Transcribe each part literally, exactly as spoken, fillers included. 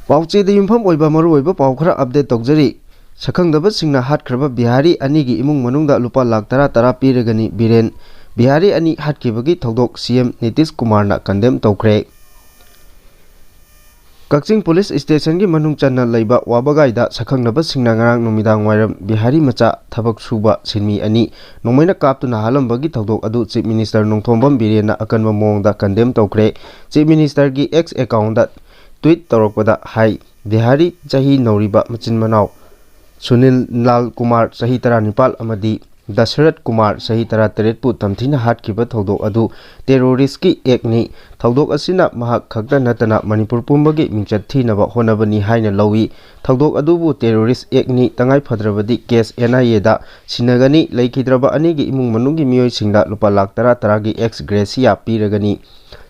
ꯄꯥꯎꯆꯦꯗ ꯌꯨꯝꯐꯝ ꯑꯣꯏꯕ ꯃꯔꯨꯑꯣꯏꯕ ꯄꯥꯎ ꯈꯔ ꯑꯞꯗꯦꯠ ꯇꯧꯖꯔꯤ꯫ ꯁꯛꯈꯪꯗꯕꯁꯤꯡꯅ ꯍꯥꯠꯈ꯭ꯔꯕ ꯕꯤꯍꯥꯔꯤ ꯑꯅꯤꯒꯤ ꯏꯃꯨꯡ ꯃꯅꯨꯡꯗ ꯂꯨꯄꯥ ꯂꯥꯈ ꯇꯔꯥ ꯇꯔꯥ ꯄꯤꯔꯒꯅꯤ꯫ ꯕꯤꯔꯦꯟ, ꯕꯤꯍꯥꯔꯤ ꯑꯅꯤ ꯍꯥꯠꯈꯤꯕꯒꯤ ꯊꯧꯗꯣꯛ ꯁꯤ ꯑꯦꯝ ꯅꯤꯇꯤꯁ ꯀꯨꯃꯥꯔꯅ ꯀꯟꯗꯦꯝ ꯇꯧꯈ꯭ꯔꯦ꯫ ꯀꯛꯆꯤꯡ ꯄꯨꯂꯤꯁ ꯁ꯭ꯇꯦꯁꯟꯒꯤ ꯃꯅꯨꯡ ꯆꯟꯅ ꯂꯩꯕ ꯋꯥꯕꯒꯥꯏꯗ ꯁꯛꯈꯪꯅꯕꯁꯤꯡꯅ ꯉꯔꯥꯡ ꯅꯨꯃꯤꯗꯥꯡ ꯋꯥꯏꯔꯝ ꯕꯤꯍꯥꯔꯤ ꯃꯆꯥ ꯊꯕꯛ ꯁꯨꯕ ꯁꯤꯟꯃꯤ ꯑꯅꯤ ꯅꯣꯡꯃꯩꯅ ꯀꯥꯞꯇꯨꯅ ꯍꯥꯠꯂꯝꯕꯒꯤ ꯊꯧꯗꯣꯛ ꯑꯗꯨ ꯆꯤꯐ ꯃꯤꯅꯤꯁꯇꯔ ꯅꯣꯡꯊꯣꯝꯕꯝ ꯕꯤꯔꯦꯟꯅ ꯑꯀꯟꯕ ꯃꯑꯣꯡꯗ ꯀꯟꯗꯦꯝ ꯇꯧꯈ꯭ꯔꯦ꯫ ꯆꯤꯐ ꯃꯤꯅꯤꯁꯇꯔꯒꯤ ꯑꯦꯛꯁ ꯑꯦꯀꯥꯎꯟꯗ ꯇ꯭ꯋꯤꯠ ꯇꯧꯔꯛꯄꯗ ꯍꯥꯏ, ꯕꯤꯍꯥꯔꯤ ꯆꯍꯤ ꯅꯧꯔꯤꯕ ꯃꯆꯤꯟ ꯃꯅꯥꯎ ꯁꯨꯅꯤꯜ ꯂꯥꯜ ꯀꯨꯃꯥꯔ ꯆꯍꯤ ꯇꯔꯥꯅꯤꯄꯥꯜ ꯑꯃꯗꯤ ꯗꯁꯔꯠ ꯀꯨꯃꯥꯔ ꯆꯍꯤ ꯇꯔꯥꯇꯔꯦꯠꯄꯨ ꯇꯝꯊꯤꯅ ꯍꯥꯠꯈꯤꯕ ꯊꯧꯗꯣꯛ ꯑꯗꯨ ꯇꯦꯔꯣꯔꯤꯁꯀꯤ ꯑꯦꯛꯅꯤ꯫ ꯊꯧꯗꯣꯛ ꯑꯁꯤꯅ ꯃꯍꯥꯛ ꯈꯛꯇ ꯅꯠꯇꯅ ꯃꯅꯤꯄꯨꯔ ꯄꯨꯝꯕꯒꯤ ꯃꯤꯡꯆꯠ ꯊꯤꯅꯕ ꯍꯣꯠꯅꯕꯅꯤ ꯍꯥꯏꯅ ꯂꯧꯏ꯫ ꯊꯧꯗꯣꯛ ꯑꯗꯨꯕꯨ ꯇꯦꯔꯣꯔꯤꯁ ꯑꯦꯛꯅꯤ, ꯇꯉꯥꯏ ꯐꯗ꯭ꯔꯕꯗꯤ ꯀꯦꯁ ꯑꯦꯟ ꯑꯥꯏ ꯑꯦꯗ ꯁꯤꯟꯅꯒꯅꯤ꯫ ꯂꯩꯈꯤꯗ꯭ꯔꯕ ꯑꯅꯤꯒꯤ ꯏꯃꯨꯡ ꯃꯅꯨꯡꯒꯤ ꯃꯤꯑꯣꯏꯁꯤꯡꯗ ꯂꯨꯄꯥ ꯂꯥꯈ ꯇꯔꯥ ꯇꯔꯥꯒꯤ ꯑꯦꯛꯁ ꯒ꯭ꯔꯦꯁꯤꯌꯥ ꯄꯤꯔꯒꯅꯤ꯫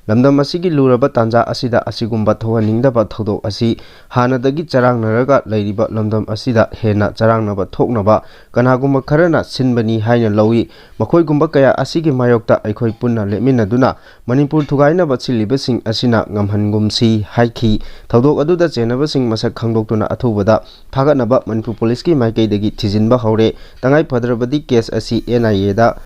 ꯂꯝꯗꯝ ꯑꯁꯤꯒꯤ ꯂꯨꯔꯕ ꯇꯥꯟꯖꯥ ꯑꯁꯤꯗ ꯑꯁꯤꯒꯨꯝꯕ ꯊꯣꯛꯍꯟꯅꯤꯡꯗꯕ ꯊꯧꯗꯣꯛ ꯑꯁꯤ ꯍꯥꯟꯅꯗꯒꯤ ꯆꯔꯥꯡꯅꯔꯒ ꯂꯩꯔꯤꯕ ꯂꯝꯗꯝ ꯑꯁꯤꯗ ꯍꯦꯟꯅ ꯆꯔꯥꯡꯅꯕ ꯊꯣꯛꯅꯕ ꯀꯅꯥꯒꯨꯝꯕ ꯈꯔꯅ ꯁꯤꯟꯕꯅꯤ ꯍꯥꯏꯅ ꯂꯧꯏ꯫ ꯃꯈꯣꯏꯒꯨꯝꯕ ꯀꯌꯥ ꯑꯁꯤꯒꯤ ꯃꯥꯌꯣꯛꯇ ꯑꯩꯈꯣꯏ ꯄꯨꯟꯅ ꯂꯦꯞꯃꯤꯟꯅꯗꯨꯅ ꯃꯅꯤꯄꯨꯔ ꯊꯨꯒꯥꯏꯅꯕ ꯁꯤꯜꯂꯤꯕꯁꯤꯡ ꯑꯁꯤꯅ ꯉꯝꯍꯟꯒꯨꯝꯁꯤ ꯍꯥꯏꯈꯤ꯫ ꯊꯧꯗꯣꯛ ꯑꯗꯨꯗ ꯆꯦꯟꯅꯕꯁꯤꯡ ꯃꯁꯛ ꯈꯪꯗꯣꯛꯇꯨꯅ ꯑꯊꯨꯕꯗ ꯐꯥꯒꯠꯅꯕ ꯃꯅꯤꯄꯨꯔ ꯄꯨꯂꯤꯁꯀꯤ ꯃꯥꯏꯀꯩꯗꯒꯤ ꯊꯤꯖꯤꯟꯕ ꯍꯧꯔꯦ꯫ ꯇꯉꯥꯏ ꯐꯗ꯭ꯔꯕꯗꯤ ꯀꯦꯁ ꯑꯁꯤ ꯑꯦꯟ ꯑꯥꯏ ꯑꯦꯗ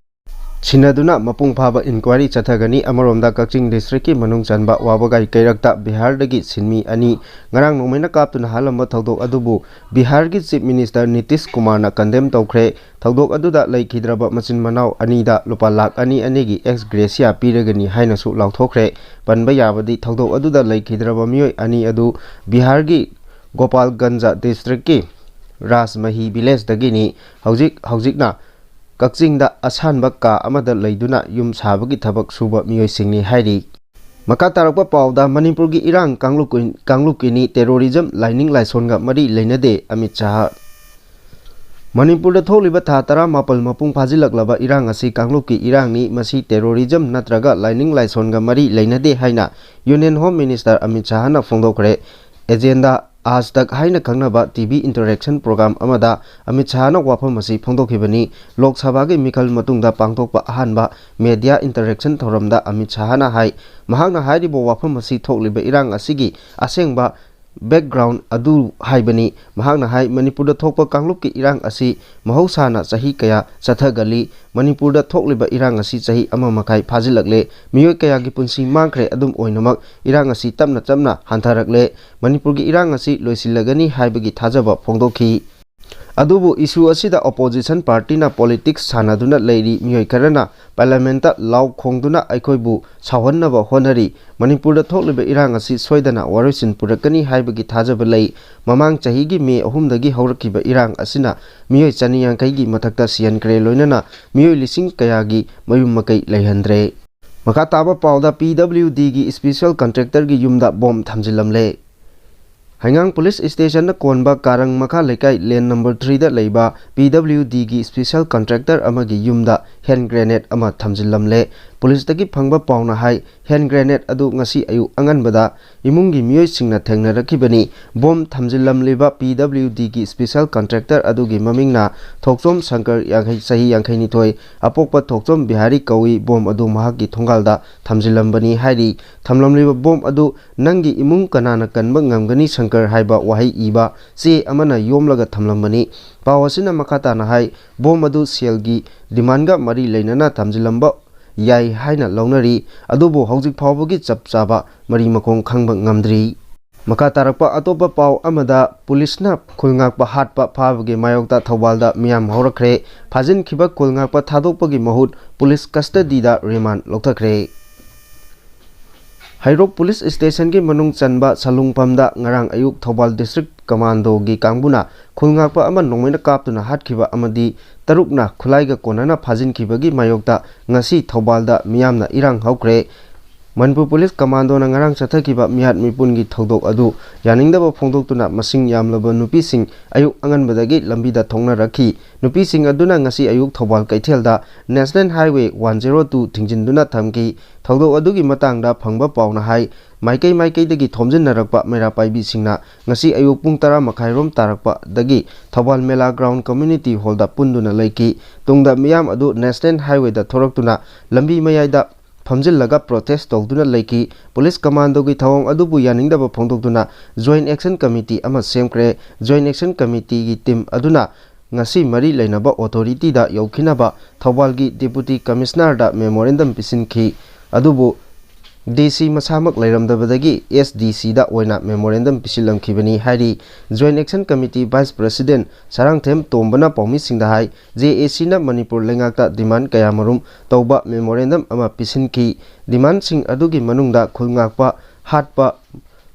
ꯁꯤꯟꯅꯗꯨꯅ ꯃꯄꯨꯡ ꯐꯥꯕ ꯏꯟꯀ꯭ꯋꯥꯏꯔꯤ ꯆꯠꯊꯒꯅꯤ꯫ ꯑꯃꯔꯣꯝꯗ ꯀꯛꯆꯤꯡ ꯗꯤꯁꯇ꯭ꯔꯤꯛꯀꯤ ꯃꯅꯨꯡ ꯆꯟꯕ ꯋꯥꯕꯒꯥꯏ ꯀꯩꯔꯛꯇ ꯕꯤꯍꯥꯔꯗꯒꯤ ꯁꯤꯟꯃꯤ ꯑꯅꯤ ꯉꯔꯥꯡ ꯅꯣꯡꯃꯩꯅ ꯀꯥꯞꯇꯨꯅ ꯍꯥꯠꯂꯝꯕ ꯊꯧꯗꯣꯛ ꯑꯗꯨꯕꯨ ꯕꯤꯍꯥꯔꯒꯤ ꯆꯤꯐ ꯃꯤꯅꯤꯁꯇꯔ ꯅꯤꯇꯤꯁ ꯀꯨꯃꯥꯔꯅ ꯀꯟꯗꯦꯝ ꯇꯧꯈ꯭ꯔꯦ꯫ ꯊꯧꯗꯣꯛ ꯑꯗꯨꯗ ꯂꯩꯈꯤꯗ꯭ꯔꯕ ꯃꯆꯤꯟ ꯃꯅꯥꯎ ꯑꯅꯤꯗ ꯂꯨꯄꯥ ꯂꯥꯈ ꯑꯅꯤ ꯑꯅꯤꯒꯤ ꯑꯦꯛꯁ ꯒ꯭ꯔꯦꯁꯤꯌꯥ ꯄꯤꯔꯒꯅꯤ ꯍꯥꯏꯅꯁꯨ ꯂꯥꯎꯊꯣꯛꯈ꯭ꯔꯦ꯫ ꯄꯟꯕ ꯌꯥꯕꯗꯤ ꯊꯧꯗꯣꯛ ꯑꯗꯨꯗ ꯂꯩꯈꯤꯗ꯭ꯔꯕ ꯃꯤꯑꯣꯏ ꯑꯅꯤ ꯑꯗꯨ ꯕꯤꯍꯥꯔꯒꯤ ꯒꯣꯄꯥꯜꯒꯟꯖ ꯗꯤꯁꯇ꯭ꯔꯤꯛꯀꯤ ꯔꯥꯖꯃꯍꯤ ꯚꯤꯂꯦꯖꯇꯒꯤꯅꯤ꯫ ꯍꯧꯖꯤꯛ ꯍꯧꯖꯤꯛꯅ ꯀꯛꯆꯤꯡꯗ ꯑꯁꯥꯟꯕ ꯀꯥ ꯑꯃꯗ ꯂꯩꯗꯨꯅ ꯌꯨꯝ ꯁꯥꯕꯒꯤ ꯊꯕꯛ ꯁꯨꯕ ꯃꯤꯑꯣꯏꯁꯤꯡꯅꯤ ꯍꯥꯏꯔꯤ꯫ ꯃꯈꯥ ꯇꯥꯔꯛꯄ ꯄꯥꯎꯗ, ꯃꯅꯤꯄꯨꯔꯒꯤ ꯏꯔꯥꯡ ꯀꯥꯡꯂꯨꯞ-, ꯀꯥꯡꯂꯨꯞꯀꯤꯅꯤ, ꯇꯦꯔꯣꯔꯤꯖꯝ ꯂꯥꯏꯅꯤꯡ ꯂꯥꯏꯁꯣꯟꯒ ꯃꯔꯤ ꯂꯩꯅꯗꯦ, ꯑꯃꯤꯠ ꯁꯥꯍ꯫ ꯃꯅꯤꯄꯨꯔꯗ ꯊꯣꯛꯂꯤꯕ ꯊꯥ ꯇꯔꯥꯃꯥꯄꯜ ꯃꯄꯨꯡ ꯐꯥꯖꯤꯜꯂꯛꯂꯕ ꯏꯔꯥꯡ ꯑꯁꯤ ꯀꯥꯡꯂꯨꯞꯀꯤ ꯏꯔꯥꯡꯅꯤ, ꯃꯁꯤ ꯇꯦꯔꯣꯔꯤꯖꯝ ꯅꯠꯇ꯭ꯔꯒ ꯂꯥꯏꯅꯤꯡ ꯂꯥꯏꯁꯣꯟꯒ ꯃꯔꯤ ꯂꯩꯅꯗꯦ ꯍꯥꯏꯅ ꯌꯨꯅꯤꯌꯟ ꯍꯣꯝ ꯃꯤꯅꯤꯁꯇꯔ ꯑꯃꯤꯠ ꯁꯥꯍꯅ ꯐꯣꯡꯗꯣꯛꯈ꯭ꯔꯦ꯫ ꯑꯦꯖꯦꯟꯗꯥ ꯑꯥꯖ ꯇꯛ ꯍꯥꯏꯅ ꯈꯪꯅꯕ ꯇꯤ ꯚꯤ ꯏꯟꯇꯔꯦꯛꯁꯟ ꯄ꯭ꯔꯣꯒ꯭ꯔꯥꯝ ꯑꯃꯗ ꯑꯃꯤꯠ ꯁꯥꯍꯅ ꯋꯥꯐꯝ ꯑꯁꯤ ꯐꯣꯡꯗꯣꯛꯈꯤꯕꯅꯤ꯫ ꯂꯣꯛ ꯁꯚꯥꯒꯤ ꯃꯤꯈꯜ ꯃꯇꯨꯡꯗ ꯄꯥꯡꯊꯣꯛꯄ ꯑꯍꯥꯟꯕ ꯃꯦꯗꯤꯌꯥ ꯏꯟꯇꯔꯦꯛꯁꯟ ꯊꯧꯔꯝꯗ ꯑꯃꯤꯠ ꯁꯥꯍꯅ ꯍꯥꯏ, ꯃꯍꯥꯛꯅ ꯍꯥꯏꯔꯤꯕ ꯋꯥꯐꯝ ꯑꯁꯤ ꯊꯣꯛꯂꯤꯕ ꯏꯔꯥꯡ ꯑꯁꯤꯒꯤ ꯑꯁꯦꯡꯕ background ꯑꯗꯨ ꯍꯥꯏꯕꯅꯤ꯫ ꯃꯍꯥꯛꯅ ꯍꯥꯏ, ꯃꯅꯤꯄꯨꯔꯗ ꯊꯣꯛꯄ ꯀꯥꯡꯂꯨꯞꯀꯤ ꯏꯔꯥꯡ ꯑꯁꯤ ꯃꯍꯧꯁꯥꯅ ꯆꯍꯤ ꯀꯌꯥ ꯆꯠꯊꯒꯜꯂꯤ꯫ ꯃꯅꯤꯄꯨꯔꯗ ꯊꯣꯛꯂꯤꯕ ꯏꯔꯥꯡ ꯑꯁꯤ ꯆꯍꯤ ꯑꯃ ꯃꯈꯥꯏ ꯐꯥꯖꯤꯜꯂꯛꯂꯦ꯫ ꯃꯤꯑꯣꯏ ꯀꯌꯥꯒꯤ ꯄꯨꯟꯁꯤ ꯃꯥꯡꯈ꯭ꯔꯦ꯫ ꯑꯗꯨꯝ ꯑꯣꯏꯅꯃꯛ, ꯏꯔꯥꯡ ꯑꯁꯤ ꯇꯞꯅ ꯇꯞꯅ ꯍꯟꯊꯔꯛꯂꯦ꯫ ꯃꯅꯤꯄꯨꯔꯒꯤ ꯏꯔꯥꯡ ꯑꯁꯤ ꯂꯣꯏꯁꯤꯜꯂꯒꯅꯤ ꯍꯥꯏꯕꯒꯤ ꯊꯥꯖꯕ ꯐꯣꯡꯗꯣꯛꯈꯤ꯫ ꯑꯗꯨꯕꯨ issue ꯑꯁꯤꯗ opposition partyꯅ politics ꯁꯥꯟꯅꯗꯨꯅ ꯂꯩꯔꯤ꯫ ꯃꯤꯑꯣꯏ ꯈꯔꯅ parliamentꯇ ꯂꯥꯎ ꯈꯣꯡꯗꯨꯅ ꯑꯩꯈꯣꯏꯕꯨ ꯁꯥꯎꯍꯟꯅꯕ ꯍꯣꯠꯅꯔꯤ꯫ ꯃꯅꯤꯄꯨꯔꯗ ꯊꯣꯛꯂꯤꯕ ꯏꯔꯥꯡ ꯑꯁꯤ ꯁꯣꯏꯗꯅ ꯋꯥꯔꯣꯏꯁꯤꯟ ꯄꯨꯔꯛꯀꯅꯤ ꯍꯥꯏꯕꯒꯤ ꯊꯥꯖꯕ ꯂꯩ꯫ ꯃꯃꯥꯡ ꯆꯍꯤꯒꯤ ꯃꯦ ꯑꯍꯨꯝꯗꯒꯤ ꯍꯧꯔꯛꯈꯤꯕ ꯏꯔꯥꯡ ꯑꯁꯤꯅ ꯃꯤꯑꯣꯏ ꯆꯅꯤ ꯌꯥꯡꯈꯩꯒꯤ ꯃꯊꯛꯇ ꯁꯤꯍꯟꯈ꯭ꯔꯦ, ꯂꯣꯏꯅꯅ ꯃꯤꯑꯣꯏ ꯂꯤꯁꯤꯡ ꯀꯌꯥꯒꯤ ꯃꯌꯨꯝ ꯃꯀꯩ ꯂꯩꯍꯟꯗ꯭ꯔꯦ꯫ ꯃꯈꯥ ꯇꯥꯕ ꯄꯥꯎꯗ, PWDꯒꯤ special contractorꯒꯤ ꯌꯨꯝꯗ ꯕꯣꯝ ꯊꯝꯖꯤꯜꯂꯝꯂꯦ꯫ ꯍꯩꯉꯥꯡ police stationꯗ ꯀꯣꯟꯕ ꯀꯥꯔꯪ ꯃꯈꯥ ꯂꯩꯀꯥꯏ lane number threeꯗ ꯂꯩꯕ PWDꯒꯤ special contractor ꯑꯃꯒꯤ ꯌꯨꯝꯗ hand grenade ꯑꯃ ꯊꯝꯖꯤꯜꯂꯝꯂꯦ꯫ Policeꯇꯒꯤ ꯐꯪꯕ ꯄꯥꯎꯅ ꯍꯥꯏ, hand grenade ꯑꯗꯨ ꯉꯁꯤ ꯑꯌꯨꯛ ꯑꯉꯟꯕꯗ ꯏꯃꯨꯡꯒꯤ ꯃꯤꯑꯣꯏꯁꯤꯡꯅ ꯊꯦꯡꯅꯔꯛꯈꯤꯕꯅꯤ꯫ ꯕꯣꯝ ꯊꯝꯖꯤꯜꯂꯝꯂꯤꯕ PWDꯒꯤ special contractor ꯑꯗꯨꯒꯤ ꯃꯃꯤꯡꯅ ꯊꯣꯛꯆꯣꯝ ꯁꯪꯀꯔ, ꯌꯥꯡꯈꯩ, ꯆꯍꯤ ꯌꯥꯡꯈꯩꯅꯤꯊꯣꯏ, ꯑꯄꯣꯛꯄ ꯊꯣꯛꯆꯣꯝ ꯕꯤꯍꯥꯔꯤ ꯀꯧꯏ꯫ ꯕꯣꯝ ꯑꯗꯨ ꯃꯍꯥꯛꯀꯤ ꯊꯣꯡꯒꯥꯜꯗ ꯊꯝꯖꯤꯜꯂꯝꯕꯅꯤ ꯍꯥꯏꯔꯤ꯫ ꯊꯝꯂꯝꯂꯤꯕ ꯕꯣꯝ ꯑꯗꯨ "ꯅꯪꯒꯤ ꯏꯃꯨꯡ ꯀꯅꯥꯅ ꯀꯟꯕ ꯉꯝꯒꯅꯤ, ꯁꯪꯀꯔ?" ꯍꯥꯏꯕ ꯋꯥꯍꯩ ꯏꯕ ꯆꯦ ꯑꯃꯅ ꯌꯣꯝꯂꯒ ꯊꯝꯂꯝꯕꯅꯤ꯫ ꯄꯥꯎ ꯑꯁꯤꯅ ꯃꯈꯥ ꯇꯥꯅ ꯍꯥꯏ, ꯕꯣꯝ ꯑꯗꯨ ꯁꯦꯜꯒꯤ demandꯒ ꯃꯔꯤ ꯂꯩꯅꯅ ꯊꯝꯖꯤꯜꯂꯝꯕ ꯌꯥꯏ ꯍꯥꯏꯅ ꯂꯧꯅꯔꯤ, ꯑꯗꯨꯕꯨ ꯍꯧꯖꯤꯛ ꯐꯥꯎꯕꯒꯤ ꯆꯞ ꯆꯥꯕ ꯃꯔꯤ ꯃꯈꯣꯡ ꯈꯪꯕ ꯉꯝꯗ꯭ꯔꯤ꯫ ꯃꯈꯥ ꯇꯥꯔꯛꯄ ꯑꯇꯣꯞꯄ ꯄꯥꯎ ꯑꯃꯗ, policeꯅ ꯈꯨꯜ ꯉꯥꯛꯄ ꯍꯥꯠꯄ ꯐꯥꯕꯒꯤ ꯃꯥꯌꯣꯛꯇ ꯊꯧꯕꯥꯜꯗ ꯃꯤꯌꯥꯝ ꯍꯧꯔꯛꯈ꯭ꯔꯦ꯫ ꯐꯥꯖꯤꯟꯈꯤꯕ ꯈꯨꯜ ꯉꯥꯛꯄ ꯊꯥꯗꯣꯛꯄꯒꯤ ꯃꯍꯨꯠ police custodyꯗ remand ꯂꯧꯊꯈ꯭ꯔꯦ꯫ ꯍꯩꯔꯣꯛ police stationꯒꯤ ꯃꯅꯨꯡ ꯆꯟꯕ ꯁꯂꯨꯡꯐꯝꯗ ꯉꯔꯥꯡ ꯑꯌꯨꯛ ꯊꯧꯕꯥꯜ district commandoꯒꯤ ꯀꯥꯡꯕꯨꯅ ꯈꯨꯜ ꯉꯥꯛꯄ ꯑꯃ ꯅꯣꯡꯃꯩꯅ ꯀꯥꯞꯇꯨꯅ ꯍꯥꯠꯈꯤꯕ ꯑꯃꯗꯤ ꯇꯔꯨꯛꯅ ꯈꯨꯠꯂꯥꯏꯒ ꯀꯣꯟꯅꯅ ꯐꯥꯖꯤꯟꯈꯤꯕꯒꯤ ꯃꯥꯌꯣꯛꯇ ꯉꯁꯤ ꯊꯧꯕꯥꯜꯗ ꯃꯤꯌꯥꯝꯅ ꯏꯔꯥꯡ ꯍꯧꯈ꯭ꯔꯦ꯫ ꯃꯅꯤꯄꯨꯔ police commandoꯅ ꯉꯔꯥꯡ ꯆꯠꯊꯈꯤꯕ ꯃꯤꯍꯥꯠ ꯃꯤꯄꯨꯟꯒꯤ ꯊꯧꯗꯣꯛ ꯑꯗꯨ ꯌꯥꯅꯤꯡꯗꯕ ꯐꯣꯡꯗꯣꯛꯇꯨꯅ ꯃꯁꯤꯡ ꯌꯥꯝꯂꯕ ꯅꯨꯄꯤꯁꯤꯡ ꯑꯌꯨꯛ ꯑꯉꯟꯕꯗꯒꯤ ꯂꯝꯕꯤꯗ ꯊꯣꯛꯅꯔꯛꯈꯤ꯫ ꯅꯨꯄꯤꯁꯤꯡ ꯑꯗꯨꯅ ꯉꯁꯤ ꯑꯌꯨꯛ ꯊꯧꯕꯥꯜ ꯀꯩꯊꯦꯜꯗ National Highway one zero two ꯊꯤꯡꯖꯤꯟꯗꯨꯅ ꯊꯝꯈꯤ꯫ ꯊꯧꯗꯣꯛ ꯑꯗꯨꯒꯤ ꯃꯇꯥꯡꯗ ꯐꯪꯕ ꯄꯥꯎꯅ ꯍꯥꯏ, ꯃꯥꯏꯀꯩ ꯃꯥꯏꯀꯩꯗꯒꯤ ꯊꯣꯝꯖꯤꯟꯅꯔꯛꯄ ꯃꯩꯔꯥ ꯄꯥꯏꯕꯤꯁꯤꯡꯅ ꯉꯁꯤ ꯑꯌꯨꯛ ꯄꯨꯡ ꯇꯔꯥ ꯃꯈꯥꯏꯔꯣꯝ ꯇꯥꯔꯛꯄꯗꯒꯤ ꯊꯧꯕꯥꯜ ꯃꯦꯂꯥ ground community hallꯗ ꯄꯨꯟꯗꯨꯅ ꯂꯩꯈꯤ꯫ ꯇꯨꯡꯗ ꯃꯤꯌꯥꯝ ꯑꯗꯨ National Highwayꯗ ꯊꯣꯔꯛꯇꯨꯅ ꯂꯝꯕꯤ ꯃꯌꯥꯏꯗ ꯐꯝꯖꯤꯜꯂꯒ ꯄ꯭ꯔꯣꯇꯦꯁ ꯇꯧꯗꯨꯅ ꯂꯩꯈꯤ꯫ ꯄꯨꯂꯤꯁ ꯀꯃꯥꯟꯗꯣꯒꯤ ꯊꯧꯑꯣꯡ ꯑꯗꯨꯕꯨ ꯌꯥꯅꯤꯡꯗꯕ ꯐꯣꯡꯗꯣꯛꯇꯨꯅ ꯖꯣꯏꯟ ꯑꯦꯛꯁꯟ ꯀꯃꯤꯇꯤ ꯑꯃ ꯁꯦꯝꯈ꯭ꯔꯦ꯫ ꯖꯣꯏꯟ ꯑꯦꯛꯁꯟ ꯀꯃꯤꯇꯤꯒꯤ ꯇꯤꯝ ꯑꯗꯨꯅ ꯉꯁꯤ ꯃꯔꯤ ꯂꯩꯅꯕ ꯑꯣꯊꯣꯔꯤꯇꯤꯗ ꯌꯧꯈꯤꯅꯕ ꯊꯧꯕꯥꯜꯒꯤ ꯗꯦꯄꯨꯇꯤ ꯀꯃꯤꯁꯅꯔꯗ ꯃꯦꯃꯣꯔꯦꯟꯗꯝ ꯄꯤꯁꯤꯟꯈꯤ꯫ ꯑꯗꯨꯕꯨ ꯗꯤ ꯁꯤ ꯃꯁꯥꯃꯛ ꯂꯩꯔꯝꯗꯕꯗꯒꯤ ꯑꯦꯁ ꯗꯤ ꯁꯤꯗ ꯑꯣꯏꯅ ꯃꯦꯃꯣꯔꯦꯟꯗꯝ ꯄꯤꯁꯤꯜꯂꯝꯈꯤꯕꯅꯤ ꯍꯥꯏꯔꯤ꯫ Joint action committee vice president Sarangthem ꯇꯣꯝꯕꯅ ꯄꯥꯎꯃꯤꯁꯤꯡꯗ ꯍꯥꯏ, ꯖꯦ ꯑꯦ ꯁꯤꯅ ꯃꯅꯤꯄꯨꯔ ꯂꯩꯉꯥꯛꯇ ꯗꯤꯃꯥꯟ ꯀꯌꯥꯃꯔꯨꯝ ꯇꯧꯕ ꯃꯦꯃꯣꯔꯦꯟꯗꯝ ꯑꯃ ꯄꯤꯁꯤꯟꯈꯤ꯫ ꯗꯤꯃꯥꯟꯁꯤꯡ ꯑꯗꯨꯒꯤ ꯃꯅꯨꯡꯗ ꯈꯨꯜ ꯉꯥꯛꯄ, ꯍꯥꯠꯄ,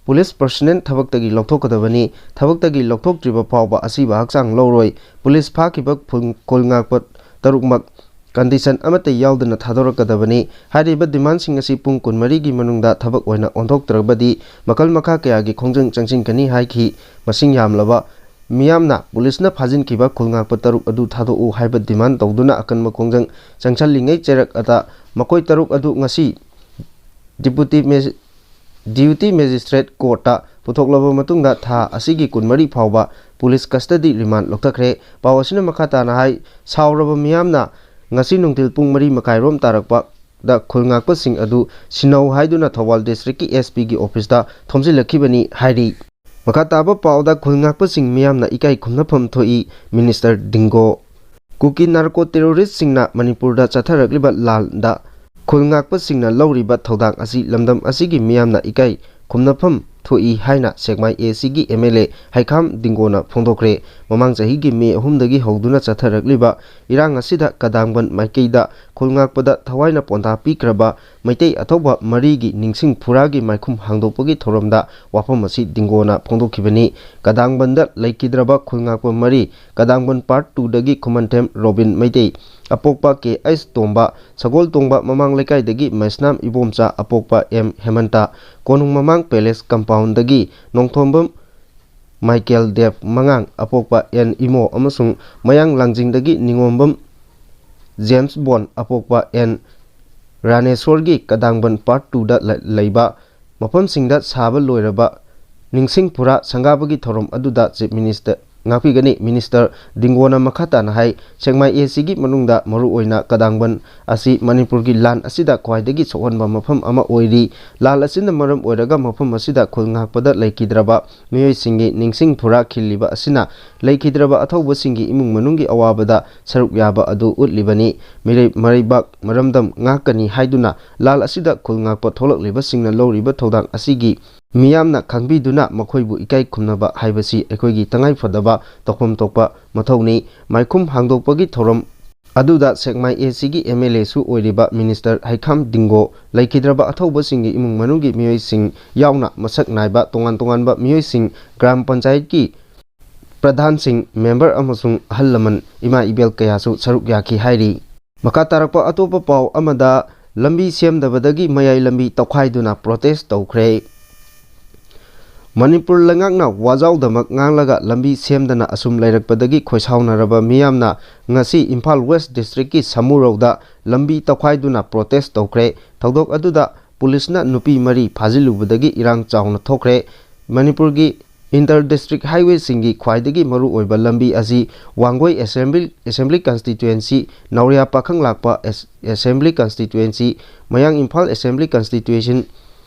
ꯄꯨꯂꯤꯁ ꯄꯔꯁꯣꯅꯦꯜ ꯊꯕꯛꯇꯒꯤ ꯂꯧꯊꯣꯛꯀꯗꯕꯅꯤ, ꯊꯕꯛꯇꯒꯤ ꯂꯧꯊꯣꯛꯇ꯭ꯔꯤꯕ ꯐꯥꯎꯕ ꯑꯁꯤꯕ ꯍꯛꯆꯥꯡ ꯂꯧꯔꯣꯏ, ꯄꯨꯂꯤꯁ ꯐꯥꯈꯤꯕ ꯈꯨꯜ, ꯈꯨꯜ ꯉꯥꯛꯄ ꯇꯔꯨꯛꯃꯛ ꯀꯟꯗꯤꯁꯟ ꯑꯃꯠꯇ ꯌꯥꯎꯗꯅ ꯊꯥꯗꯣꯔꯛꯀꯗꯕꯅꯤ꯫ ꯍꯥꯏꯔꯤꯕ ꯗꯤꯃꯥꯟꯁꯤꯡ ꯑꯁꯤ ꯄꯨꯡ ꯀꯨꯟꯃꯔꯤꯒꯤ ꯃꯅꯨꯡꯗ ꯊꯕꯛ ꯑꯣꯏꯅ ꯑꯣꯟꯊꯣꯛꯇ꯭ꯔꯕꯗꯤ ꯃꯈꯜ ꯃꯈꯥ ꯀꯌꯥꯒꯤ ꯈꯣꯡꯖꯪ ꯆꯪꯁꯤꯟꯒꯅꯤ ꯍꯥꯏꯈꯤ꯫ ꯃꯁꯤꯡ ꯌꯥꯝꯂꯕ ꯃꯤꯌꯥꯝꯅ ꯄꯨꯂꯤꯁꯅ ꯐꯥꯖꯤꯟꯈꯤꯕ ꯈꯨꯜ ꯉꯥꯛꯄ ꯇꯔꯨꯛ ꯑꯗꯨ ꯊꯥꯗꯣꯛꯎ ꯍꯥꯏꯕ ꯗꯤꯃꯥꯟ ꯇꯧꯗꯨꯅ ꯑꯀꯟꯕ ꯈꯣꯡꯖꯪ ꯆꯪꯁꯤꯜꯂꯤꯉꯩ ꯆꯩꯔꯛ ꯑꯗ ꯃꯈꯣꯏ ꯇꯔꯨꯛ ꯑꯗꯨ ꯉꯁꯤ ꯗꯤꯄꯨꯇꯤ ꯃꯦꯖꯤ-, ꯗ꯭ꯌꯨꯇꯤ ꯃꯦꯖꯤꯁꯇ꯭ꯔꯦꯠ ꯀꯣꯔꯠꯇ ꯄꯨꯊꯣꯛꯂꯕ ꯃꯇꯨꯡꯗ ꯊꯥ ꯑꯁꯤꯒꯤ ꯀꯨꯟꯃꯔꯤ ꯐꯥꯎꯕ ꯄꯨꯂꯤꯁ ꯀꯁꯇꯗꯤ ꯔꯤꯃꯥꯟ ꯂꯧꯊꯈ꯭ꯔꯦ꯫ ꯄꯥꯎ ꯑꯁꯤꯅ ꯃꯈꯥ ꯇꯥꯅ ꯍꯥꯏ, ꯁꯥꯎꯔꯕ ꯃꯤꯌꯥꯝꯅ ꯉꯁꯤ ꯅꯨꯡꯊꯤꯜ ꯄꯨꯡ ꯃꯔꯤ ꯃꯈꯥꯏꯔꯣꯝ ꯇꯥꯔꯛꯄꯗ ꯈꯨꯜ ꯉꯥꯛꯄꯁꯤꯡ ꯑꯗꯨ ꯁꯤꯟꯅꯧ ꯍꯥꯏꯗꯨꯅ ꯊꯧꯕꯥꯜ ꯗꯤꯁꯇ꯭ꯔꯤꯛꯀꯤ ꯑꯦꯁ ꯄꯤꯒꯤ ꯑꯣꯐꯤꯁꯇ ꯊꯣꯝꯖꯤꯜꯂꯛꯈꯤꯕꯅꯤ ꯍꯥꯏꯔꯤ꯫ ꯃꯈꯥ ꯇꯥꯕ ꯄꯥꯎꯗ ꯈꯨꯜ ꯉꯥꯛꯄꯁꯤꯡ ꯃꯤꯌꯥꯝꯅ ꯏꯀꯥꯏ ꯈꯨꯝꯅꯐꯝ ꯊꯣꯛꯏ, ꯃꯤꯅꯤꯁꯇꯔ ꯗꯤꯡꯒꯣ꯫ ꯀꯨꯀꯤ ꯅꯥꯔꯀꯣ ꯇꯦꯔꯣꯔꯤꯁ꯭ꯠꯁꯤꯡꯅ ꯃꯅꯤꯄꯨꯔꯗ ꯆꯠꯊꯔꯛꯂꯤꯕ ꯂꯥꯟꯗ ꯈꯨꯜ ꯉꯥꯛꯄꯁꯤꯡꯅ ꯂꯧꯔꯤꯕ ꯊꯧꯗꯥꯡ ꯑꯁꯤ ꯂꯝꯗꯝ ꯑꯁꯤꯒꯤ ꯃꯤꯌꯥꯝꯅ ꯏꯀꯥꯏ ꯈꯨꯝꯅꯐꯝ ꯊꯣꯛꯏ ꯍꯥꯏꯅ ꯁꯦꯛꯃꯥꯏ ꯑꯦ ꯁꯤꯒꯤ ꯑꯦꯝ ꯑꯦꯜ ꯑꯦ ꯍꯩꯈꯥꯝ ꯗꯤꯡꯒꯣꯅ ꯐꯣꯡꯗꯣꯛꯈ꯭ꯔꯦ꯫ ꯃꯃꯥꯡ ꯆꯍꯤꯒꯤ ꯃꯦ ꯑꯍꯨꯝꯗꯒꯤ ꯍꯧꯗꯨꯅ ꯆꯠꯊꯔꯛꯂꯤꯕ ꯏꯔꯥꯡ ꯑꯁꯤꯗ ꯀꯗꯥꯡꯕꯟ ꯃꯥꯏꯀꯩꯗ ꯈꯨꯜ ꯉꯥꯛꯄꯗ ꯊꯋꯥꯏꯅ ꯄꯣꯟꯊꯥ ꯄꯤꯈ꯭ꯔꯕ ꯃꯩꯇꯩ ꯑꯊꯧꯕ ꯃꯔꯤꯒꯤ ꯅꯤꯡꯁꯤꯡ ꯐꯨꯔꯥꯒꯤ ꯃꯥꯏꯈꯨꯝ ꯍꯥꯡꯗꯣꯛꯄꯒꯤ ꯊꯧꯔꯝꯗ ꯋꯥꯐꯝ ꯑꯁꯤ ꯗꯤꯡꯒꯣꯅ ꯐꯣꯡꯗꯣꯛꯈꯤꯕꯅꯤ꯫ ꯀꯗꯥꯡꯕꯟꯗ ꯂꯩꯈꯤꯗ꯭ꯔꯕ ꯈꯨꯜ ꯉꯥꯛꯄ ꯃꯔꯤ, ꯀꯗꯥꯡꯕꯟ ꯄꯥꯔꯠ ꯇꯨꯗꯒꯤ ꯈꯨꯃꯟꯊꯦꯝ ꯔꯣꯕꯤꯟ ꯃꯩꯇꯩ, ꯑꯄꯣꯛꯄ ꯀꯦ ꯑꯩꯆ ꯇꯣꯝꯕ, ꯁꯒꯣꯜ ꯇꯣꯡꯕ ꯃꯃꯥꯡ ꯂꯩꯀꯥꯏꯗꯒꯤ ꯃꯩꯁꯅꯥꯝ ꯏꯕꯣꯝꯆꯥ, ꯑꯄꯣꯛꯄ ꯑꯦꯝ ꯍꯦꯃꯟꯇ, ꯀꯣꯅꯨꯡ ꯃꯃꯥꯡ ꯄꯦꯂꯦꯁ ꯀꯝꯄꯥꯎꯟꯗꯒꯤ ꯅꯣꯡꯊꯣꯝꯕꯝ ꯃꯥꯏꯀꯦꯜ ꯗꯦꯕ, ꯃꯉꯥꯡ, ꯑꯄꯣꯛꯄ ꯑꯦꯟ ꯏꯃꯣ ꯑꯃꯁꯨꯡ ꯃꯌꯥꯡ ꯂꯥꯡꯖꯤꯡꯗꯒꯤ ꯅꯤꯉꯣꯝꯕꯝ ꯖꯦꯝꯁ ꯕꯣꯟ, ꯑꯄꯣꯛꯄ ꯑꯦꯟ ꯔꯥꯅꯦꯁꯣꯔꯒꯤ ꯀꯗꯥꯡꯕꯟ ꯄꯥꯔꯠ ꯇꯨꯗ ꯂ-, ꯂꯩꯕ ꯃꯐꯝꯁꯤꯡꯗ ꯁꯥꯕ ꯂꯣꯏꯔꯕ ꯅꯤꯡꯁꯤꯡ ꯐꯨꯔꯥ ꯁꯪꯒꯥꯕꯒꯤ ꯊꯧꯔꯝ ꯑꯗꯨꯗ ꯆꯤꯐ ꯃꯤꯅꯤꯁꯇꯔ, ꯉꯥꯛꯄꯤꯒꯅꯤ꯫ ꯃꯤꯅꯤꯁꯇꯔ ꯗꯤꯡꯒꯣꯅ ꯃꯈꯥ ꯇꯥꯅ ꯍꯥꯏ, ꯁꯦꯛꯃꯥꯏ ꯑꯦ ꯁꯤꯒꯤ ꯃꯅꯨꯡꯗ ꯃꯔꯨꯑꯣꯏꯅ ꯀꯗꯥꯡꯕꯟ ꯑꯁꯤ ꯃꯅꯤꯄꯨꯔꯒꯤ ꯂꯥꯟ ꯑꯁꯤꯗ ꯈ꯭ꯋꯥꯏꯗꯒꯤ ꯁꯣꯛꯍꯟꯕ ꯃꯐꯝ ꯑꯃ ꯑꯣꯏꯔꯤ꯫ ꯂꯥꯟ ꯑꯁꯤꯅ ꯃꯔꯝ ꯑꯣꯏꯔꯒ ꯃꯐꯝ ꯑꯁꯤꯗ ꯈꯨꯜ ꯉꯥꯛꯄꯗ ꯂꯩꯈꯤꯗ꯭ꯔꯕ ꯃꯤꯑꯣꯏꯁꯤꯡꯒꯤ ꯅꯤꯡꯁꯤꯡ ꯐꯨꯔꯥ ꯈꯤꯜꯂꯤꯕ ꯑꯁꯤꯅ ꯂꯩꯈꯤꯗ꯭ꯔꯕ ꯑꯊꯧꯕꯁꯤꯡꯒꯤ ꯏꯃꯨꯡ ꯃꯅꯨꯡꯒꯤ ꯑꯋꯥꯕꯗ ꯁꯔꯨꯛ ꯌꯥꯕ ꯑꯗꯨ ꯎꯠꯂꯤꯕꯅꯤ꯫ ꯃꯤꯔꯩ-, ꯃꯔꯩꯕꯥꯛ ꯃꯔꯝꯗꯝ ꯉꯥꯛꯀꯅꯤ ꯍꯥꯏꯗꯨꯅ ꯂꯥꯟ ꯑꯁꯤꯗ ꯈꯨꯜ ꯉꯥꯛꯄ ꯊꯣꯛꯂꯛꯂꯤꯕꯁꯤꯡꯅ ꯂꯧꯔꯤꯕ ꯊꯧꯗꯥꯡ ꯑꯁꯤꯒꯤ ꯃꯤꯌꯥꯝꯅ ꯈꯪꯕꯤꯗꯨꯅ ꯃꯈꯣꯏꯕꯨ ꯏꯀꯥꯏ ꯈꯨꯝꯅꯕ ꯍꯥꯏꯕꯁꯤ ꯑꯩꯈꯣꯏꯒꯤ ꯇꯉꯥꯏꯐꯗꯕ ꯇꯧꯐꯝ ꯊꯣꯛꯄ ꯃꯊꯧꯅꯤ꯫ ꯃꯥꯏꯈꯨꯝ ꯍꯥꯡꯗꯣꯛꯄꯒꯤ ꯊꯧꯔꯝ ꯑꯗꯨꯗ ꯁꯦꯛꯃꯥꯏ ꯑꯦ ꯁꯤꯒꯤ ꯑꯦꯝ ꯑꯦꯜ ꯑꯦꯁꯨ ꯑꯣꯏꯔꯤꯕ ꯃꯤꯅꯤꯁꯇꯔ ꯍꯩꯈꯥꯝ ꯗꯤꯡꯒꯣ, ꯂꯩꯈꯤꯗ꯭ꯔꯕ ꯑꯊꯧꯕꯁꯤꯡꯒꯤ ꯏꯃꯨꯡ ꯃꯅꯨꯡꯒꯤ ꯃꯤꯑꯣꯏꯁꯤꯡ ꯌꯥꯎꯅ ꯃꯁꯛ ꯅꯥꯏꯕ ꯇꯣꯉꯥꯟ ꯇꯣꯉꯥꯟꯕ ꯃꯤꯑꯣꯏꯁꯤꯡ, ꯒ꯭ꯔꯥꯝ ꯄꯟꯆꯥꯌꯠꯀꯤ ꯄ꯭ꯔꯙꯥꯟꯁꯤꯡ, ꯃꯦꯝꯕꯔ ꯑꯃꯁꯨꯡ ꯑꯍꯜ ꯂꯃꯟ, ꯏꯃꯥ ꯏꯕꯦꯜ ꯀꯌꯥꯁꯨ ꯁꯔꯨꯛ ꯌꯥꯈꯤ ꯍꯥꯏꯔꯤ꯫ ꯃꯈꯥ ꯇꯥꯔꯛꯄ ꯑꯇꯣꯞꯄ ꯄꯥꯎ ꯑꯃꯗ, ꯂꯝꯕꯤ ꯁꯦꯝꯗꯕꯗꯒꯤ ꯃꯌꯥꯏ ꯂꯝꯕꯤ ꯇꯧꯈꯥꯏꯗꯨꯅ ꯄ꯭ꯔꯣꯇꯦꯁ ꯇꯧꯈ꯭ꯔꯦ꯫ ꯃꯅꯤꯄꯨꯔ ꯂꯩꯉꯥꯛꯅ ꯋꯥꯖꯥꯎꯗꯃꯛ ꯉꯥꯡꯂꯒ ꯂꯝꯕꯤ ꯁꯦꯝꯗꯅ ꯑꯁꯨꯝ ꯂꯩꯔꯛꯄꯗꯒꯤ ꯈꯣꯏꯁꯥꯎꯅꯔꯕ ꯃꯤꯌꯥꯝꯅ ꯉꯁꯤ ꯏꯝꯐꯥꯜ ꯋꯦꯁ ꯗꯤꯁꯇ꯭ꯔꯤꯛꯀꯤ ꯁꯥꯃꯨꯔꯧꯗ ꯂꯝꯕꯤ ꯇꯧꯈꯥꯏꯗꯨꯅ ꯄ꯭ꯔꯣꯇꯦꯁ ꯇꯧꯈ꯭ꯔꯦ꯫ ꯊꯧꯗꯣꯛ ꯑꯗꯨꯗ ꯄꯨꯂꯤꯁꯅ ꯅꯨꯄꯤ ꯃꯔꯤ ꯐꯥꯖꯤꯜꯂꯨꯕꯗꯒꯤ ꯏꯔꯥꯡ ꯆꯥꯎꯅ ꯊꯣꯛꯈ꯭ꯔꯦ꯫ ꯃꯅꯤꯄꯨꯔꯒꯤ ꯏꯟꯇꯔ ꯗꯤꯁꯇ꯭ꯔꯤꯛ ꯍꯥꯏꯋꯦꯁꯤꯡꯒꯤ ꯈ꯭ꯋꯥꯏꯗꯒꯤ ꯃꯔꯨꯑꯣꯏꯕ ꯂꯝꯕꯤ ꯑꯁꯤ ꯋꯥꯡꯒꯣꯏ ꯑꯦꯁꯦꯝꯕ꯭ꯂꯤ, ꯑꯦꯁꯦꯝꯕ꯭ꯂꯤ ꯀꯟꯁꯇꯤꯇ꯭ꯌꯨꯑꯦꯟꯁꯤ, ꯅꯧꯔꯤꯌꯥ ꯄꯥꯈꯪꯂꯥꯛꯄ ꯑꯦꯁ-, ꯑꯦꯁꯦꯝꯕ꯭ꯂꯤ ꯀꯟꯁꯇꯤꯇ꯭ꯌꯨꯑꯦꯟꯁꯤ, ꯃꯌꯥꯡ ꯏꯝꯐꯥꯜ ꯑꯦꯁꯦꯝꯕ꯭ꯂꯤ ꯀꯟꯁꯇꯤꯇ꯭ꯌꯨꯑꯦꯁꯟ,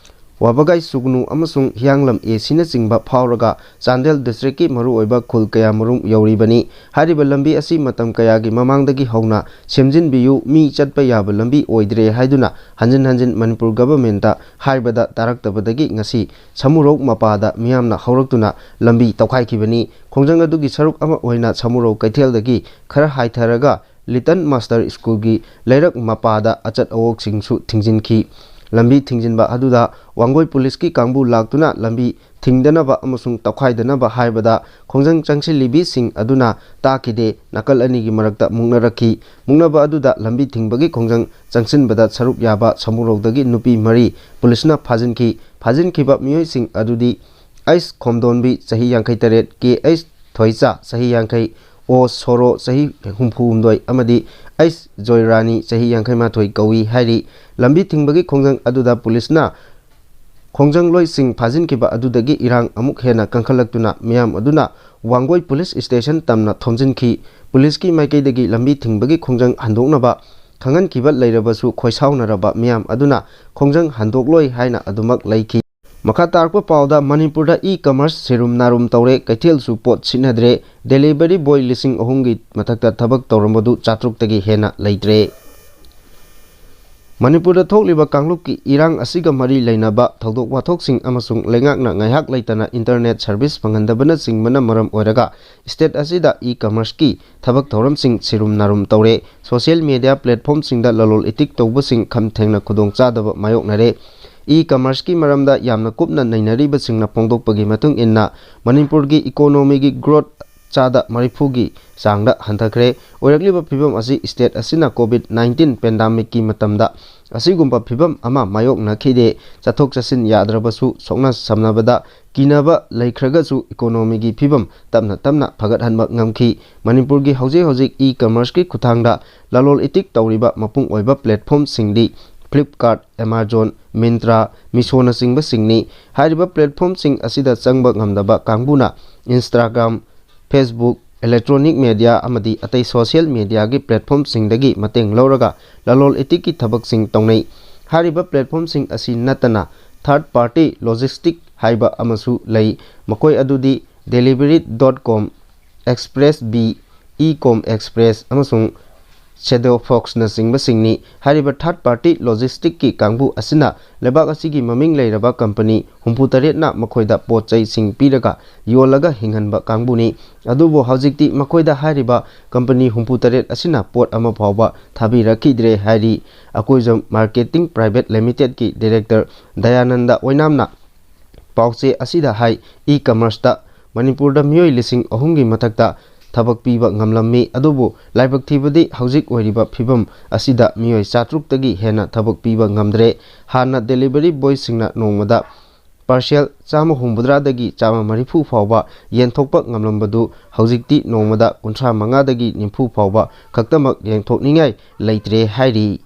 ꯋꯥꯕꯒꯥꯏ ꯁꯨꯒꯅꯨ ꯑꯃꯁꯨꯡ ꯍꯤꯌꯥꯡꯂꯝ ꯑꯦ ꯁꯤꯅꯆꯤꯡꯕ ꯐꯥꯎꯔꯒ ꯆꯥꯟꯗꯦꯜ ꯗꯤꯁꯇ꯭ꯔꯤꯛꯀꯤ ꯃꯔꯨꯑꯣꯏꯕ ꯈꯨꯜ ꯀꯌꯥꯃꯔꯨꯝ ꯌꯧꯔꯤꯕꯅꯤ꯫ ꯍꯥꯏꯔꯤꯕ ꯂꯝꯕꯤ ꯑꯁꯤ ꯃꯇꯝ ꯀꯌꯥꯒꯤ ꯃꯃꯥꯡꯗꯒꯤ ꯍꯧꯅ ꯁꯦꯝꯖꯤꯟꯕꯤꯌꯨ, ꯃꯤ ꯆꯠꯄ ꯌꯥꯕ ꯂꯝꯕꯤ ꯑꯣꯏꯗ꯭ꯔꯦ ꯍꯥꯏꯗꯨꯅ ꯍꯟꯖꯤꯟ ꯍꯟꯖꯤꯟ ꯃꯅꯤꯄꯨꯔ ꯒꯚꯔꯟꯃꯦꯟꯠꯇ ꯍꯥꯏꯕꯗ ꯇꯥꯔꯛꯇꯕꯗꯒꯤ ꯉꯁꯤ ꯁꯃꯨꯔꯧ ꯃꯄꯥꯗ ꯃꯤꯌꯥꯝꯅ ꯍꯧꯔꯛꯇꯨꯅ ꯂꯝꯕꯤ ꯇꯧꯈꯥꯏꯈꯤꯕꯅꯤ꯫ ꯈꯣꯡꯖꯪ ꯑꯗꯨꯒꯤ ꯁꯔꯨꯛ ꯑꯃ ꯑꯣꯏꯅ ꯁꯃꯨꯔꯧ ꯀꯩꯊꯦꯜꯗꯒꯤ ꯈꯔ ꯍꯥꯏꯊꯔꯒ ꯂꯤꯇꯜ ꯃꯥꯁꯇꯔ ꯁ꯭ꯀꯨꯜꯒꯤ ꯂꯩꯔꯛ ꯃꯄꯥꯗ ꯑꯆꯠ ꯑꯋꯣꯛꯁꯤꯡꯁꯨ ꯊꯤꯡꯖꯤꯟꯈꯤ꯫ ꯂꯝꯕꯤ ꯊꯤꯡꯖꯤꯟꯕ ꯑꯗꯨꯗ ꯋꯥꯡꯒꯣꯏ ꯄꯨꯂꯤꯁꯀꯤ ꯀꯥꯡꯕꯨ ꯂꯥꯛꯇꯨꯅ ꯂꯝꯕꯤ ꯊꯤꯡꯗꯅꯕ ꯑꯃꯁꯨꯡ ꯇꯧꯈꯥꯏꯗꯅꯕ ꯍꯥꯏꯕꯗ ꯈꯣꯡꯖꯪ ꯆꯪꯁꯤꯜꯂꯤꯕꯤꯁꯤꯡ ꯑꯗꯨꯅ ꯇꯥꯈꯤꯗꯦ꯫ ꯅꯥꯀꯜ ꯑꯅꯤꯒꯤ ꯃꯔꯛꯇ ꯃꯨꯛꯅꯔꯛꯈꯤ꯫ ꯃꯨꯛꯅꯕ ꯑꯗꯨꯗ ꯂꯝꯕꯤ ꯊꯤꯡꯕꯒꯤ ꯈꯣꯡꯖꯪ ꯆꯪꯁꯤꯟꯕꯗ ꯁꯔꯨꯛ ꯌꯥꯕ ꯁꯃꯨꯔꯧꯗꯒꯤ ꯅꯨꯄꯤ ꯃꯔꯤ ꯄꯨꯂꯤꯁꯅ ꯐꯥꯖꯤꯟꯈꯤ꯫ ꯐꯥꯖꯤꯟꯈꯤꯕ ꯃꯤꯑꯣꯏꯁꯤꯡ ꯑꯗꯨꯗꯤ ꯑꯩꯁ ꯈꯣꯝꯗꯣꯟꯕꯤ, ꯆꯍꯤ ꯌꯥꯡꯈꯩ ꯇꯔꯦꯠ, ꯀꯦ ꯑꯩꯁ ꯊꯣꯏꯆꯥ, ꯆꯍꯤ ꯌꯥꯡꯈꯩ, ꯑꯣ ꯁꯣꯔꯣ, ꯆꯍꯤ ꯍꯨꯝꯐꯨ ꯍꯨꯝꯗꯣꯏ, ꯑꯃꯗꯤ ꯑꯩꯁ ꯖꯣꯏꯔꯥꯅꯤ, ꯆꯍꯤ ꯌꯥꯡꯈꯩ ꯃꯥꯊꯣꯏ ꯀꯧꯏ ꯍꯥꯏꯔꯤ꯫ ꯂꯝꯕꯤ ꯊꯤꯡꯕꯒꯤ ꯈꯣꯡꯖꯪ ꯑꯗꯨꯗ ꯄꯨꯂꯤꯁꯅ ꯈꯣꯡꯖꯪꯂꯣꯏꯁꯤꯡ ꯐꯥꯖꯤꯟꯈꯤꯕ ꯑꯗꯨꯗꯒꯤ ꯏꯔꯥꯡ ꯑꯃꯨꯛ ꯍꯦꯟꯅ ꯀꯟꯈꯠꯂꯛꯇꯨꯅ ꯃꯤꯌꯥꯝ ꯑꯗꯨꯅ ꯋꯥꯡꯒꯣꯏ ꯄꯨꯂꯤꯁ ꯁ꯭ꯇꯦꯁꯟ ꯇꯝꯅ ꯊꯣꯝꯖꯤꯟꯈꯤ꯫ ꯄꯨꯂꯤꯁꯀꯤ ꯃꯥꯏꯀꯩꯗꯒꯤ ꯂꯝꯕꯤ ꯊꯤꯡꯕꯒꯤ ꯈꯣꯡꯖꯪ ꯍꯟꯗꯣꯛꯅꯕ ꯈꯪꯍꯟꯈꯤꯕ ꯂꯩꯔꯕꯁꯨ ꯈꯣꯏꯁꯥꯎꯅꯔꯕ ꯃꯤꯌꯥꯝ ꯑꯗꯨꯅ ꯈꯣꯡꯖꯪ ꯍꯟꯗꯣꯛꯂꯣꯏ ꯍꯥꯏꯅ ꯑꯗꯨꯃꯛ ꯂꯩꯈꯤ꯫ ꯃꯈꯥ ꯇꯥꯔꯛꯄ ꯄꯥꯎꯗ, ꯃꯅꯤꯄꯨꯔꯗ e-commerce ꯁꯤꯔꯨꯝ ꯅꯥꯔꯨꯝ ꯇꯧꯔꯦ, ꯀꯩꯊꯦꯜꯁꯨ ꯄꯣꯠ ꯁꯤꯠꯅꯗ꯭ꯔꯦ, delivery boy ꯂꯤꯁꯤꯡ ꯑꯍꯨꯝꯒꯤ ꯃꯊꯛꯇ ꯊꯕꯛ ꯇꯧꯔꯝꯕꯗꯨ ꯆꯥꯇ꯭ꯔꯨꯛꯇꯒꯤ ꯍꯦꯟꯅ ꯂꯩꯇ꯭ꯔꯦ꯫ ꯃꯅꯤꯄꯨꯔꯗ ꯊꯣꯛꯂꯤꯕ ꯀꯥꯡꯂꯨꯞꯀꯤ ꯏꯔꯥꯡ ꯑꯁꯤꯒ ꯃꯔꯤ ꯂꯩꯅꯕ ꯊꯧꯗꯣꯛ ꯋꯥꯊꯣꯛꯁꯤꯡ ꯑꯃꯁꯨꯡ ꯂꯩꯉꯥꯛꯅ ꯉꯥꯏꯍꯥꯛ ꯂꯩꯇꯅ internet service ꯐꯪꯍꯟꯗꯕꯅꯆꯤꯡꯕꯅ ꯃꯔꯝ ꯑꯣꯏꯔꯒ state ꯑꯁꯤꯗ e-commerceꯀꯤ ꯊꯕꯛ ꯊꯧꯔꯝꯁꯤꯡ ꯁꯤꯔꯨꯝ ꯅꯥꯔꯨꯝ ꯇꯧꯔꯦ꯫ Social media platformꯁꯤꯡꯗ ꯂꯂꯣꯜ ꯏꯇꯤꯛ ꯇꯧꯕꯁꯤꯡ ꯈꯝ ꯊꯦꯡꯅ ꯈꯨꯗꯣꯡꯆꯥꯗꯕ ꯃꯥꯌꯣꯛꯅꯔꯦ꯫ E-commerceꯀꯤ ꯃꯔꯝꯗ ꯌꯥꯝꯅ ꯀꯨꯞꯅ ꯅꯩꯅꯔꯤꯕꯁꯤꯡꯅ ꯐꯣꯡꯗꯣꯛꯄꯒꯤ ꯃꯇꯨꯡ ꯏꯟꯅ, ꯃꯅꯤꯄꯨꯔꯒꯤ economyꯒꯤ growth ꯆꯥꯗ ꯃꯔꯤꯐꯨꯒꯤ ꯆꯥꯡꯗ ꯍꯟꯊꯈ꯭ꯔꯦ꯫ ꯑꯣꯏꯔꯛꯂꯤꯕ ꯐꯤꯕꯝ ꯑꯁꯤ state ꯑꯁꯤꯅ COVID nineteen pandemicꯀꯤ ꯃꯇꯝꯗ ꯑꯁꯤꯒꯨꯝꯕ ꯐꯤꯕꯝ ꯑꯃ ꯃꯥꯌꯣꯛꯅꯈꯤꯗꯦ꯫ ꯆꯠꯊꯣꯛ ꯆꯠꯁꯤꯟ ꯌꯥꯗ꯭ꯔꯕꯁꯨ, ꯁꯣꯛꯅ ꯁꯝꯅꯕꯗ ꯀꯤꯅꯕ ꯂꯩꯈ꯭ꯔꯒꯁꯨ, economyꯒꯤ ꯐꯤꯕꯝ ꯇꯞꯅ ꯇꯞꯅ ꯐꯒꯠꯍꯟꯕ ꯉꯝꯈꯤ꯫ ꯃꯅꯤꯄꯨꯔꯒꯤ ꯍꯧꯖꯤꯛ ꯍꯧꯖꯤꯛ e-commerceꯀꯤ ꯈꯨꯠꯊꯥꯡꯗ ꯂꯂꯣꯜ ꯏꯇꯤꯛ ꯇꯧꯔꯤꯕ ꯃꯄꯨꯡ ꯑꯣꯏꯕ platformꯁꯤꯡꯗꯤ Flipkart, Amazon, Myntra, Meeshoꯅꯆꯤꯡꯕꯁꯤꯡꯅꯤ꯫ ꯍꯥꯏꯔꯤꯕ platformꯁꯤꯡ ꯑꯁꯤꯗ ꯆꯪꯕ ꯉꯝꯗꯕ ꯀꯥꯡꯕꯨꯅ Instagram, Facebook, electronic media ꯑꯃꯗꯤ ꯑꯇꯩ social mediaꯒꯤ platformꯁꯤꯡꯗꯒꯤ ꯃꯇꯦꯡ ꯂꯧꯔꯒ ꯂꯂꯣꯜ ꯏꯇꯤꯛꯀꯤ ꯊꯕꯛꯁꯤꯡ ꯇꯧꯅꯩ꯫ ꯍꯥꯏꯔꯤꯕ platformꯁꯤꯡ ꯑꯁꯤ ꯅꯠꯇꯅ third party logistic ꯍꯥꯏꯕ ꯑꯃꯁꯨ ꯂꯩ꯫ ꯃꯈꯣꯏ ꯑꯗꯨꯗꯤ delivery dot com, Express B, Ecom Express ꯑꯃꯁꯨꯡ Shadow Foxꯅꯆꯤꯡꯕꯁꯤꯡꯅꯤ꯫ ꯍꯥꯏꯔꯤꯕ third party logisticꯀꯤ ꯀꯥꯡꯕꯨ ꯑꯁꯤꯅ ꯂꯩꯕꯥꯛ ꯑꯁꯤꯒꯤ ꯃꯃꯤꯡ ꯂꯩꯔꯕ company ꯍꯨꯝꯐꯨ ꯇꯔꯦꯠꯅ ꯃꯈꯣꯏꯗ ꯄꯣꯠ ꯆꯩꯁꯤꯡ ꯄꯤꯔꯒ ꯌꯣꯜꯂꯒ ꯍꯤꯡꯍꯟꯕ ꯀꯥꯡꯕꯨꯅꯤ꯫ ꯑꯗꯨꯕꯨ ꯍꯧꯖꯤꯛꯇꯤ ꯃꯈꯣꯏꯗ ꯍꯥꯏꯔꯤꯕ company ꯍꯨꯝꯐꯨ ꯇꯔꯦꯠ ꯑꯁꯤꯅ ꯄꯣꯠ ꯑꯃ ꯐꯥꯎꯕ ꯊꯥꯕꯤꯔꯛꯈꯤꯗ꯭ꯔꯦ ꯍꯥꯏꯔꯤ꯫ Akoijam Marketing Private Limitedꯀꯤ director Dayananda ꯑꯣꯏꯅꯥꯝꯅ ꯄꯥꯎꯆꯦ ꯑꯁꯤꯗ ꯍꯥꯏ, e-commerceꯇ ꯃꯅꯤꯄꯨꯔꯗ ꯃꯤꯑꯣꯏ ꯂꯤꯁꯤꯡ ꯑꯍꯨꯝꯒꯤ ꯃꯊꯛꯇ ꯊꯕꯛ ꯄꯤꯕ ꯉꯝꯂꯝꯃꯤ, ꯑꯗꯨꯕꯨ ꯂꯥꯏꯕꯛ ꯊꯤꯕꯗꯤ ꯍꯧꯖꯤꯛ ꯑꯣꯏꯔꯤꯕ ꯐꯤꯕꯝ ꯑꯁꯤꯗ ꯃꯤꯑꯣꯏ ꯆꯥꯇ꯭ꯔꯨꯛꯇꯒꯤ ꯍꯦꯟꯅ ꯊꯕꯛ ꯄꯤꯕ ꯉꯝꯗ꯭ꯔꯦ꯫ ꯍꯥꯟꯅ delivery boyꯁꯤꯡꯅ ꯅꯣꯡꯃꯗ parcel ꯆꯥꯝꯃ ꯍꯨꯝꯐꯨꯇꯔꯥꯗꯒꯤ ꯆꯥꯝꯃ ꯃꯔꯤꯐꯨ ꯐꯥꯎꯕ ꯌꯦꯟꯊꯣꯛꯄ ꯉꯝꯂꯝꯕꯗꯨ ꯍꯧꯖꯤꯛꯇꯤ ꯅꯣꯡꯃꯗ ꯀꯨꯟꯊ꯭ꯔꯥ ꯃꯉꯥꯗꯒꯤ ꯅꯤꯐꯨ ꯐꯥꯎꯕ ꯈꯛꯇꯃꯛ ꯌꯦꯟꯊꯣꯛꯅꯤꯡꯉꯥꯏ ꯂꯩꯇ꯭ꯔꯦ ꯍꯥꯏꯔꯤ꯫